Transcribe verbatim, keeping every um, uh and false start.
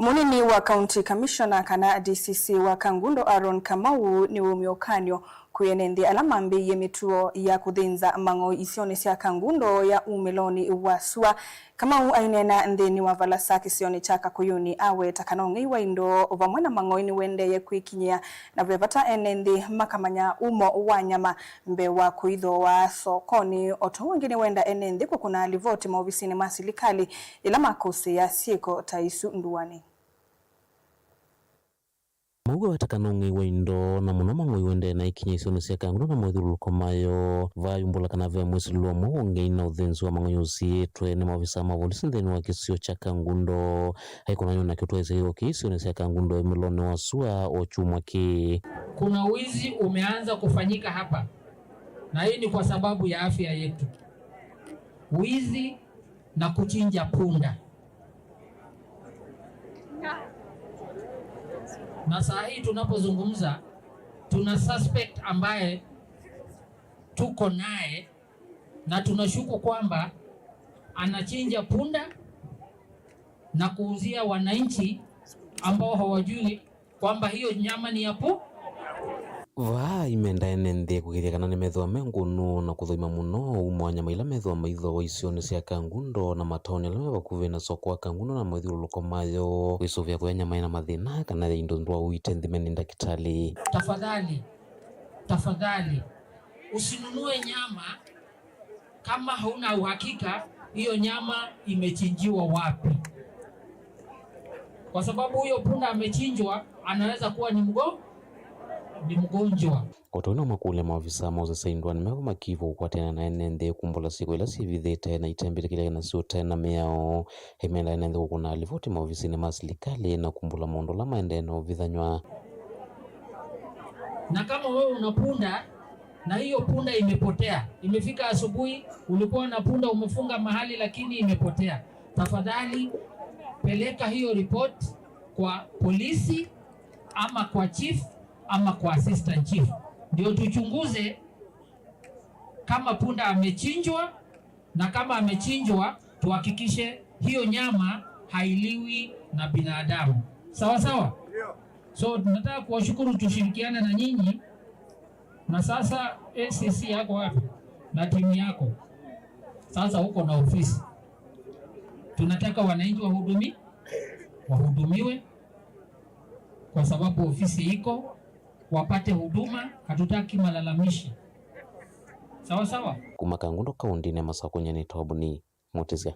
Mũnini wa County Commissioner kana D C C wa Kangundo, Aaron Kamau, nĩwaumya ũkany'o kwĩ ene nthĩ ala mambĩĩie mĩtuo ya kũthĩnza mang'oi isionĩ sya Kangundo ya umĩlonĩ wa sua. Kamau aineena nthĩnĩ wa valasa kĩsionĩ kya Kakuyuni aweta kana ũng'ei wa indo vamwe na mang'oi nĩũendeeye kwĩkinyĩa, na ve vata ene nthĩ makamanya umo wa nyama mbee wa kũithooa sokonĩ. O ta ũu ĩngĩ nĩwenda ene nthĩ kũkũna livoti maovisinĩ ma silikalĩ ĩla makũsĩĩa syĩko ta isu ndũanĩ. Mauga weta kana ũng'ei wa indo, na mũno mang'oi ũendee na ikinya isionĩ sya Kangundo na mothyũlũlũko mayo, vayumbũla kana ve mwĩsilĩlo ũmwe wa ũng'ei na ũthĩnzi wa mang'oi ũsiĩĩtwe nĩ maovisaa ma volisi nthĩnĩ wa kĩsio kya Kangundo. Aikũnany'o na kĩtwaĩsya kĩko kĩĩ isionĩ sya Kangundo ũmĩlonĩ wa sua o kyumwa kĩĩ. Kuna wizi umeanza kufanyika hapa, na hii ni kwa sababu ya afya yetu. Wizi na kuchinja punda. Na saa hii tunapozungumza, tuna suspect ambaye tuko naye na tunashuku kwamba anachinja punda na kuuzia wananchi ambao hawajui kwamba hiyo nyama ni ya pu- Vaa imenda ene nthĩ kũkĩthya kana nĩmethĩwa me ngũnũ na kũthoima mũno umo wa nyama ila methĩwa maithooa isionĩ sya Kangundo na mataoni ala me vakuvĩ na soko wa Kangundo na mathyũlũlũko mayo. Wĩsũvĩa kũya nyama ĩna mathĩna kana ya indo ndwau ite nthime nĩ ndakĩtalĩ. Tafadhali, tafadhali, usinunue nyama kama hauna uhakika hiyo nyama imechinjiwa wapi, kwa sababu huyo punda amechinjwa anaweza kuwa ni mgo-, ni mgonjwa. O ta ũu no makũlya maovisaa ma ũsesei ndũanĩ mevo makĩĩvwa kũkwatĩana na ene nthĩ kumbũla syĩko ila syĩvithĩte na itembĩtĩkĩlĩka na syũte na mĩao. Aimenda ene nthĩ kũkũna livoti maovisinĩ ma silikalĩ na kumbũla maũndũ ala maendee na ũvithanyw'a. Na kama wewe una punda na hiyo punda imepotea, imefika asubuhi, ulikuwa na punda umefunga mahali lakini imepotea, tafadhali peleka hiyo report kwa polisi ama kwa chief ama kwa assistant chief, ndio tuchunguze kama punda amechinjwa, na kama amechinjwa, tuhakikishe hiyo nyama hailiwi na binadamu. Sawa sawa? So, nataka kuwashukuru, tushirikiane na nyinyi. Na sasa A C C yako wapi? Na timu yako. Sasa uko na ofisi. Tunataka wananchi wahudumi-, wahudumiwe kwa sababu ofisi iko, wapate huduma, hatutaki malalamishi. Sawa sawa? Kuma Kangundo kaũntĩnĩ ya Masakũ, nyie nĩ Tobuni Mũtĩsya.